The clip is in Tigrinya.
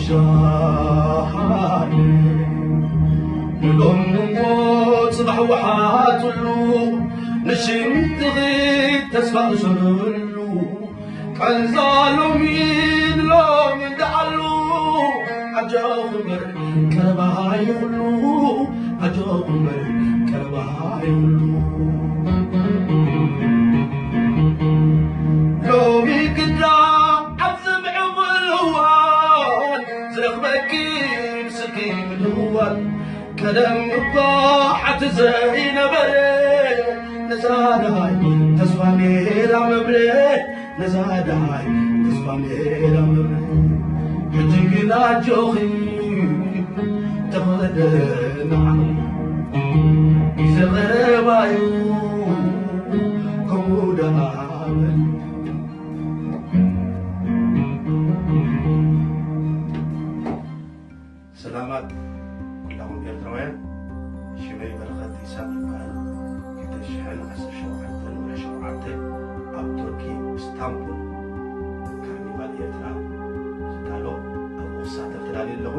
ጃሃር ንሎም እሞ ጽባሕ ወሓትሉ፣ ንሽምጥኺ ተስፋ እሰረሉ። ቀንዛ ሎሚ ንሎም እንደዓሉ፣ ኣጆኹም እምበር ቀረባ ይኹሉ፣ ኣጆኹም እምበር ቀረባ ይኹሉ። ሎሚ ግዳ ኣብዚ ምዕቡል እዋን፣ ዝረኽበኪ ምስልኪ ምድዋል። ቀደም እኳ ሓቲ ዘይነበረ፣ ነዛ ደሃይ ተስፋ ሜዳ መብረ፣ ነዛ ደሃይ ተስፋ ሜዳ መብረ። ሕጂ ግን ኣጆኺ ተኸደና፣ ግዜ ቀረባዩ ከምኡ ደኣ በል። ሰላማት ኩላኹም ኤርትራውያን፣ ሽመይ በረኸት ኢሳቅ ይበሃል። ክልተ ሽሕን ዓሰርተ ሸውዓተን ወርሒ ሸውዓተ ኣብ ቱርኪ ኢስታንቡል ካርኒቫል ኤርትራ ዝዳሎ ኣብኡ ክሳተፍ ተዳልየ ኣለኹ።